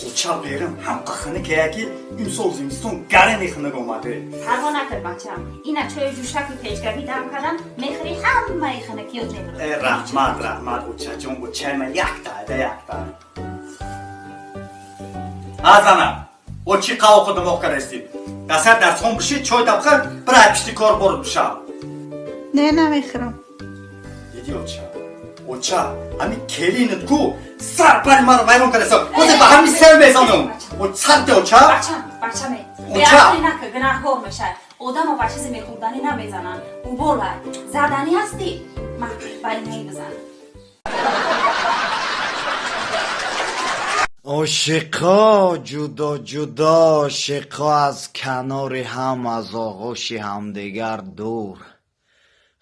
Оча берам ҳамқа хунукая ки имсол зимистон гарани хунук омаде. Парво накар, бачам. Ина чойи ҷӯшаки печгавӣ дам кардам, мехӯри, ҳамаи хунукиёт мебурад. Э, раҳмат, раҳмат, очаҷон, очаи ман якта да якта. Азана, о чӣ қавоқу димоғ кардастӣ? Дасар дастхон биши, чой дабхар, бира пишти кор борд бишам. Не, намехӯрам. Диди, оча? Оча, ҳами келинат ку сар пари маро вайрон кардаста. Озе ба ҳами сер мезанам. О сарте, оча? Бачам, бачаме. Оча! Беақлӣ накар, гунаҳкор мешавӣ. Одамо ба чизе мехӯрданӣ намезананд. Уболай. Заданӣ ҳастӣ? Ма ба инои бизан. Ошиқо ҷудо ҷудо, ошиқо аз канори ҳам, аз оғӯши ҳамдигар дур.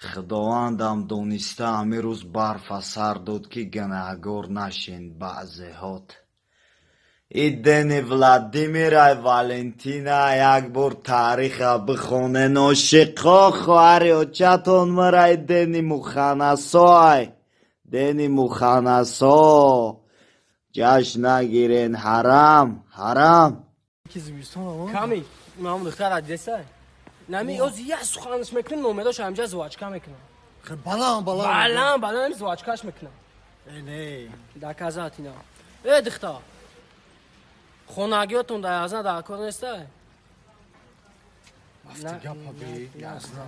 Худовандам дониста ҳамин рӯз барфа сар дод, ки гунаҳгор нашен баъзеҳот. И дени Владимирай Валентина як бор таъриха бихонен, ошиқо, хоҳари очатон мырай, дени муханнасоай, дени муханнасо. Ҷашн нагирен, ҳарам, ҳарам. Ками унам духтар адреса нами оз як суханаш мекунем, номерош ҳамҷа жвачка мекунам. Балан, балан. Балан, балан жвачкаш мекунам. Э, не. Доказать ина. Э, духтар, хонагиётон дар язна дар кор нестай? Гапа бе, ясна.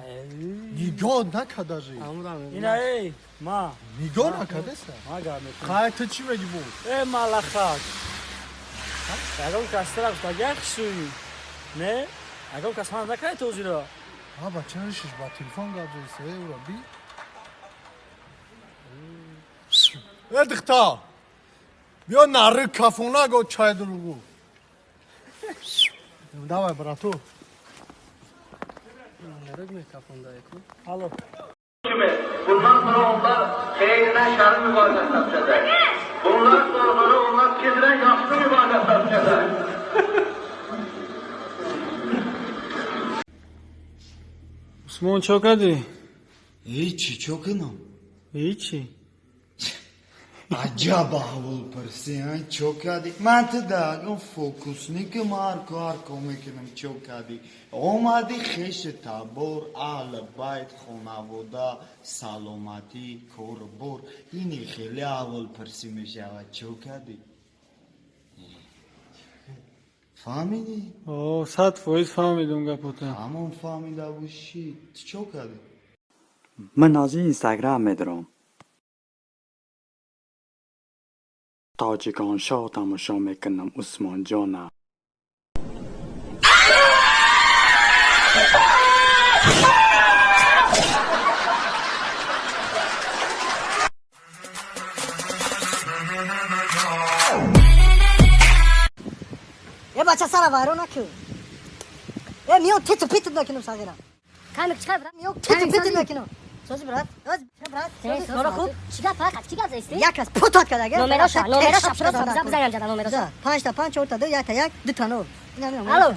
Нигоҳ нака даже. Ина, эй, ма. Нигоҳ накадеса. Ма гап мекунам. Хай, ту чӣ мегӣ бу? Э, малахак. Ягон кас тара гуфтагия хишӯӣ? Не? Ягон кас ман накард тозиро? А бача шиш ба телефон гап задиса, э, ура би. Э, духтар. Биё нары кафона го чай дуругу. Давай, брату. Алло. Bundan sonra onlar xeyrinə şərin mübarizəsində düşəcək. Bundan sonra onlar pisinə yaxşı mübarizəsində düşəcək. Усмон, чо кардӣ? Ҳечи, чо кунам? Ҳечи. Аҷаб аҳволпурсӣ, а? Чо кардӣ? Ман ту дагам фокусникам, ҳар ко мекунам, чо кардӣ? Омадӣ, хеши табор, аҳли байт, хонавода, саломатӣ, корубор, ини хеле аҳволпурсӣ мешавад, чо кардӣ? Фаҳмидӣ? О, 100% фаҳмидум гапота. Ҳамон фаҳмида бошӣ, ту чо кардӣ? Ман аз Инстаграм медорам. Тоҷикон шоу тамошо мекунам, Усмонҷона. Э, бача, сара вайрон накун. Э, миён титу питу накунам, сағира. Камик, чикар, брат? Миён титу питу накунам. Сози, брат. Оз, брат. Сози, кора хуб. Чӣ гап, фақат чӣ гап застӣ? Як кас путат карда, ага. Номероша, номероша просто бизан, бизан ҳамҷада номероша. Панҷ та панҷ, чор та ду, як та як, ду та нол. Алло.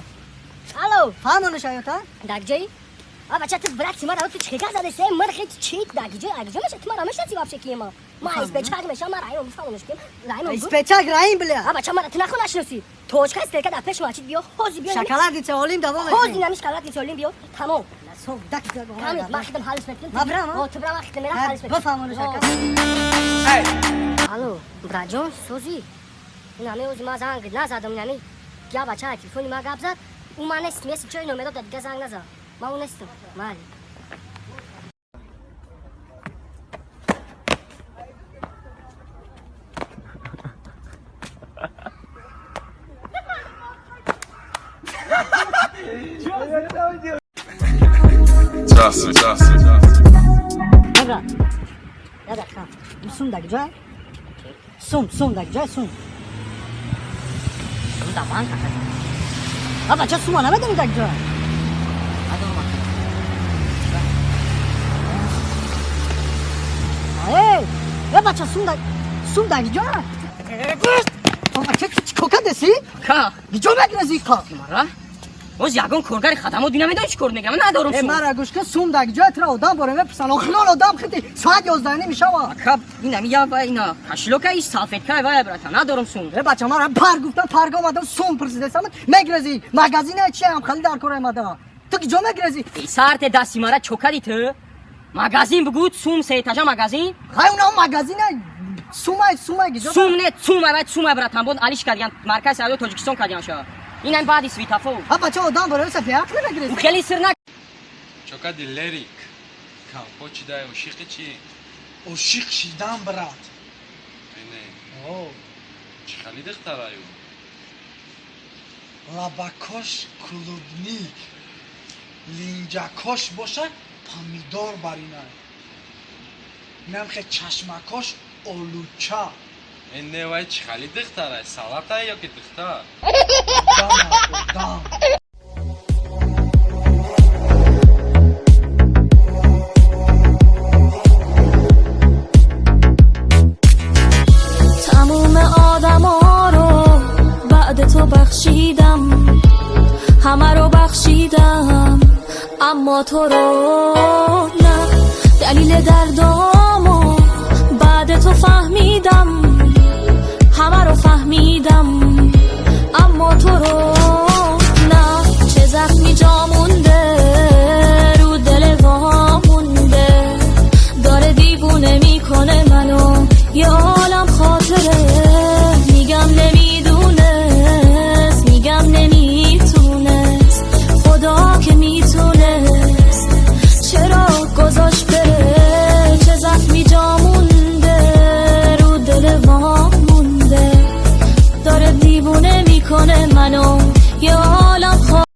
Алло. Фаҳмону шаёта? Дар ҷои? А бача, ту брат мара, ту чӣ гап задасти? Мирхи чӣ дар ҷои? Аг ҷо меша, ту мара мешнаси вообще ки ма? Ма испечак меша, ма раим бифаҳмонаш ки. Раим. Испечак раим, бля. А бача, мара ту нахо нашноси. Точка стрелка дар пеш мачид биё, ҳози биё. Шоколадница олим давом. Ҳози нами шоколадница олим биё. Тамом. Сов дак. Камик, ма хидам ҳалиш мекунам. Ма брам? О, ту брам, ма хидам мера ҳалиш мекунам. Бифаҳмонаш ака. Алло, братҷон, сози? Инами ози ма занг назадам, инами я бача телефони ма гап зад. Ӯ ман нестим, еси ҷои номеро да дига занг назад. Ма ӯ нестим. Майли. Trust me, trust me. Брат. Я дақиқа. Сум дар ҷой? Сум, сум дар ҷой, сум. Сум дар банк ака. А бача, сума намедонӣ дар ҷой? Эй, э, бача, сум дар ҷой? Бача, чӣ кор кардеси? Ка. Ҷо мегирези ка? Мара? Оз ягон коргари хадамот бина медони чӣ кор мекунам? Ман надорам Э, сум. мара гӯш кун, сум даг ҷой тура одам боре мепурсан. Охирон одам хити соат 11 мешава. Ака, ин ами я ва ина кошелёка и салфетка вай братан, надорам сум. Э, бача, мара пар гуфтам, парга омадам, сум пурсидесам, мегрези. Магазина чи ам хали дар кор омада. Ту ки ҷо мегрези? Э, сарте дасти мара чокади ту. Магазин бугу, сум се этажа магазин. Хай уна магазина сумай сумай гиҷо. Сум не, цум ай вай цум ай братан, бод алиш кардиан, марказ савдои Тоҷикистон кардиан ша. Ин ами баъди светофор. Ҳа бача, одам боре са беақл мегрези. У хели сир на Чокади лерик. Кампо чидай ошиқи чи? Ошиқ шидан, брат. Не. О, Чӣ хали духтараю? Лабакош клубник, линҷакош боша помидор баринай. Инам хе чашмакош олуча. Э, не вай чӣ хали духтарай? Салатай ё ки духтар? Одам, одам. تموم آدما رو بعد تو بخشیدم، همه رو بخشیدم، اما تو رو نه. دلیل دردامو بعد تو فهمیدم.